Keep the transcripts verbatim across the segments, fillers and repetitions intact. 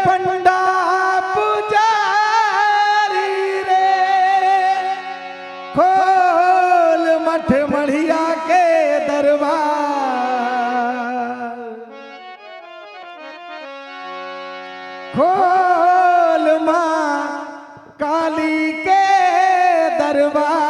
पंडा पुजारी रे, खोल मठ मढ़िया के दरबार, खोल माँ काली के दरबार।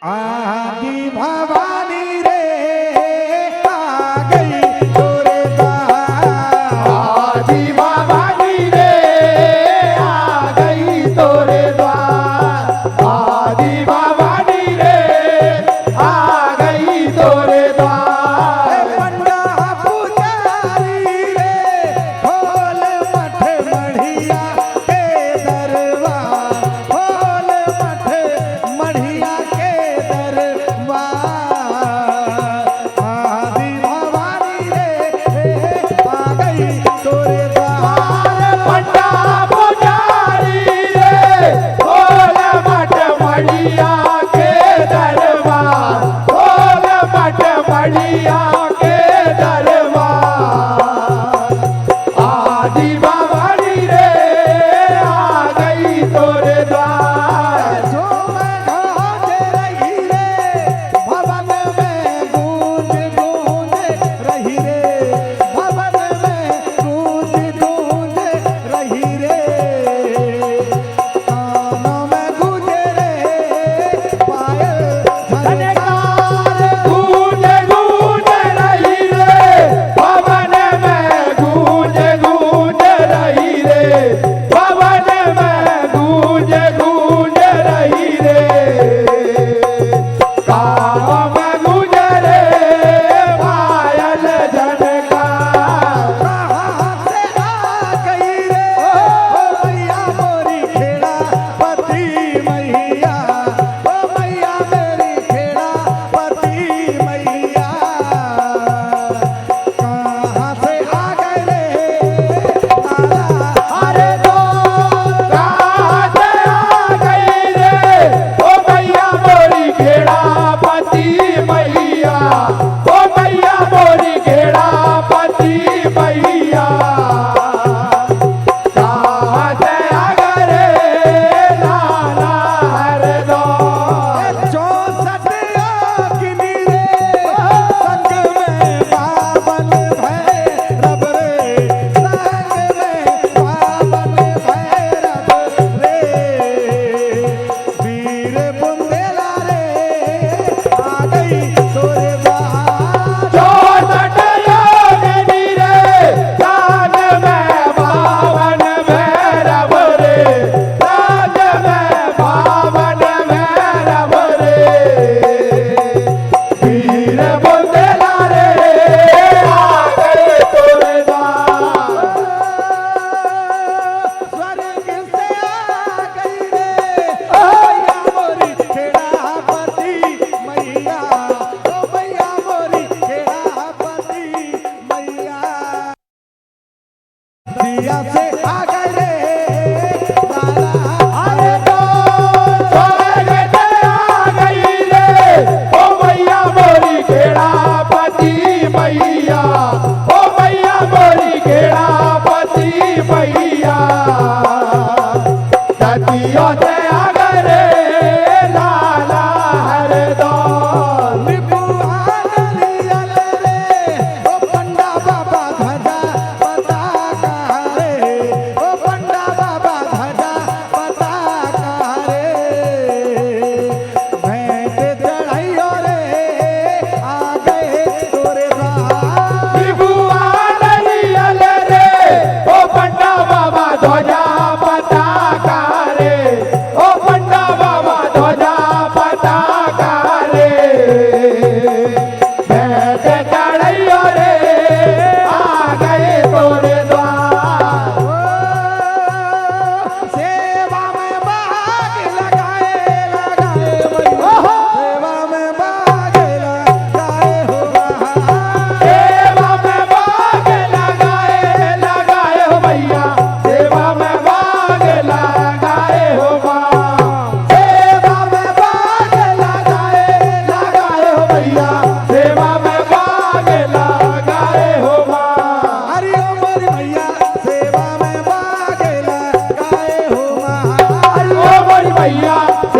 आदि भवानी रे आ गई तोरे द्वार। आदि भवानी रे आ गई तोरे द्वार। आदि भवानी रे आ गई तोरे द्वार। पंडा पुजारी रे, खोल मठ मढ़िया के दरबार, खोल मठ मढ़िया के दरबार। आदि भवानी रे, आ गई तोरे द्वार। पंडा पुजारी रे, खोल मठ मढ़िया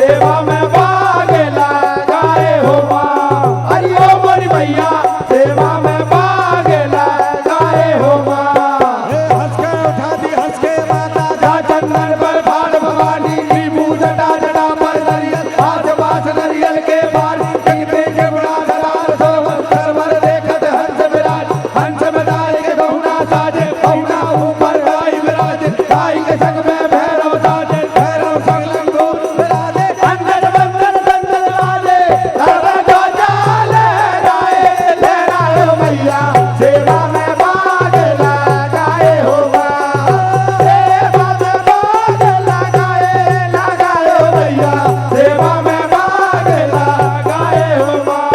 सेवा में भाग लगाए हो माँ। अरे ओ मोरी मैया, सेवा में भाग लगाए हो माँ। ए, हंस के उठा दी, हंस के माता। जा चंदन पर भार भवानी, नींबू जटा जटा पर नरियल, आस पास नरियल के बार, जगते के गुणा सदार सोहर, सरवर देखत हंस विराज। हंस में डाल के बहुना साजे, बहुना ऊपर गाय विराजे, गाय के संग में भैरव साजे, भैरव संग लंगोट विराजे, अंगद मंगल संगल बाजे, दादा गाजा लहराए, लहराए हो मैया, सेवा में भाग लगाए हो माँ। सेवा में भाग लगाए, लगाए हो मैया, सेवा में भाग लगाए हो माँ।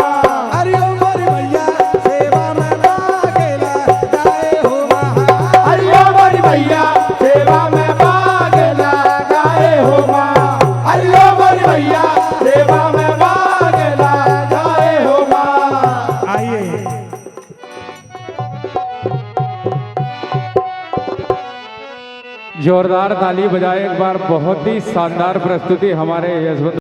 अरे ओ मोरी मैया, सेवा में भाग लगाए हो माँ। अरे ओ मोरी मैया, सेवा में भाग लगाए हो माँ। अरे ओ मोरी मैया, सेवा में भाग लगाए हो माँ। आइए। जोरदार ताली बजाए एक बार, बहुत ही शानदार प्रस्तुति हमारे यशवंत